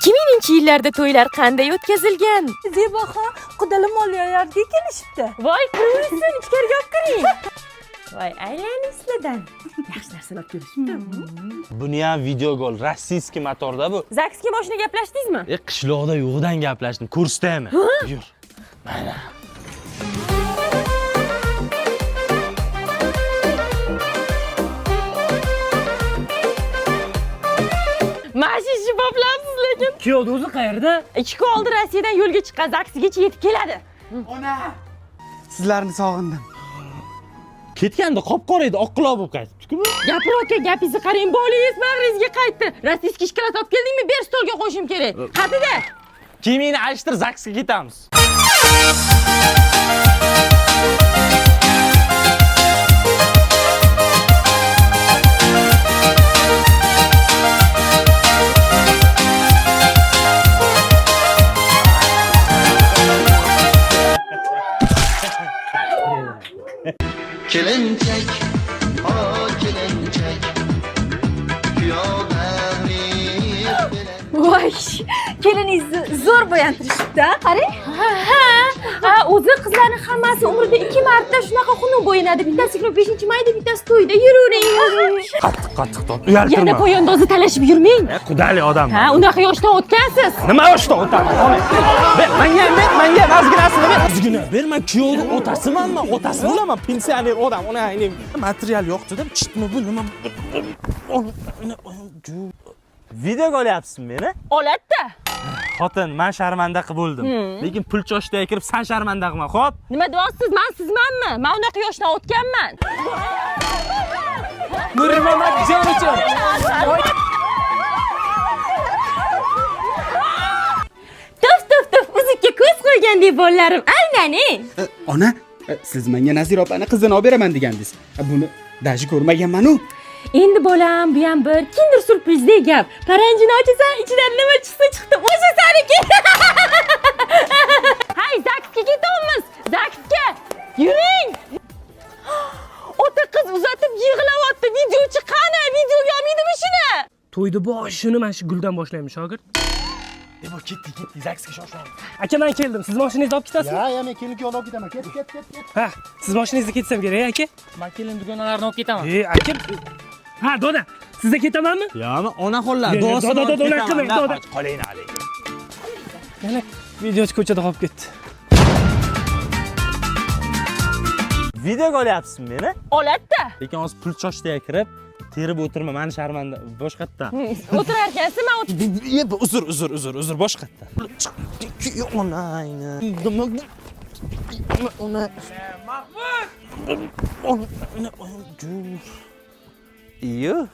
2000-yillarda to'ylar qanday o'tkazilgan? Zebaxon qudalim oliyarga kelishibdi. Voy, kiraversin, ichkariga olib kiring. Voy, aylaning sizlardan. Yaxshi narsalar kelishibdi. Buni ham videogol, rossiyskiy motorda bu. Zaksga mashina gaplashdingizmi? Qishloqda yo'qdan gaplashdim, ko'rsataymi? Yur. Mana. Mana shu ishni boplabsiz lekin. Kuyovni o'zi qayerda? 2 kun oldin Rossiyadan yo'lga chiqqan Zaksgacha yetib keladi. Sizlarni sog'indim. Ketganda qop-qora edi, oqquloq bo'lib qaytibdi-ku bu. Gapirayotgan gapingizni qarang, bolangiz bag'ringizga qaytdi. Rossiyskiy shokolad olib keldingmi? Ber, stolga qo'yishim kerak. Qatida. Kiyimingni alishtir, Zaksga ketamiz. Kelinchak, o kelinchak, kuyov bag'ri bilan. Voy, keliningizni zo'r bo'yantirishibdi, a? Qarang. Ha, ha, o'zi qizlarning hammasi umrida 2 marta shunaqa xunuk bo'yanadi. Bittasi 25-mayda, bittasi to'yda. Yuravering. Qattiq qattiq tort. Uyaltirma. Yana poyandozni talashib yurmang. Qudali odam. Ha, unaqa yoshdan o'tgansiz. Nima yoshda o'taman? Ona. Ber, menga ham ber, menga ham ozginasini ber. Ozgina ber, men kuyovni otasiman, men otasi bo'laman, pensioner odam, ona ayni material yo'q dedim, chitmi bu nima? Videoga olyapsizmi meni? Oladda. Xotin, men sharmanda qilib bo'ldim. Lekin pul choshdaga kirib san sharmanda qilma, xo'p? Nima deyapsiz? Men sizmanmi? Men unaqa yoshdan o'tganman. Nurmamat jon uchun. Tuf tuf tuf, uzukka ko'z qo'ygandek bolalarim. Aynaning. Ona, siz menga Nazira opani qizini olib beraman degandingiz. Buni daji ko'rmaganman-u. Endi bolam, bu ham bir kinder syurprizdek gap. Paranjini ochasan, ichidan nima chiqsa chiqdi, o'sha seniki. Hay, Zaksga ketamiz. Zaksga. Yuring. Ota qiz uzatib yig'layapti. Videochi qani? Videoga olmaydimi shuni? To'yni boshini mana shu guldan boshlaymiz, shogird. Bu ketdi, ketdi, Zaksga shoshmaymiz. Aka, men keldim. Siz mashinangizni olib ketasizmi? Ya, ya, men kelin kuyovni olib ketaman. Ket, ket, ket, ket. Ha, siz mashinangizda ketsam kerak, aka. Man kelin dugonalarini olib ketaman. Aka. Ha, doda, sizda ketamanmi? Yo'qmi, onaxonlar, Yo'q, yo'q, duosini doda, olib doda, unaqa ketaman, qilmang, da, doda. Qoling hali. Yana videochi ko'chada qolib ketdi. Videoga olyapsizmi meni? Oladda. Lekin hozir pul choshdaga kirib, terib o'tirma, meni sharmanda boshqatdan. O'tirar ekansiz, men Uzr, uzr, uzr, uzr, boshqatdan. Onayni. Ona. Mahmud. Iyo.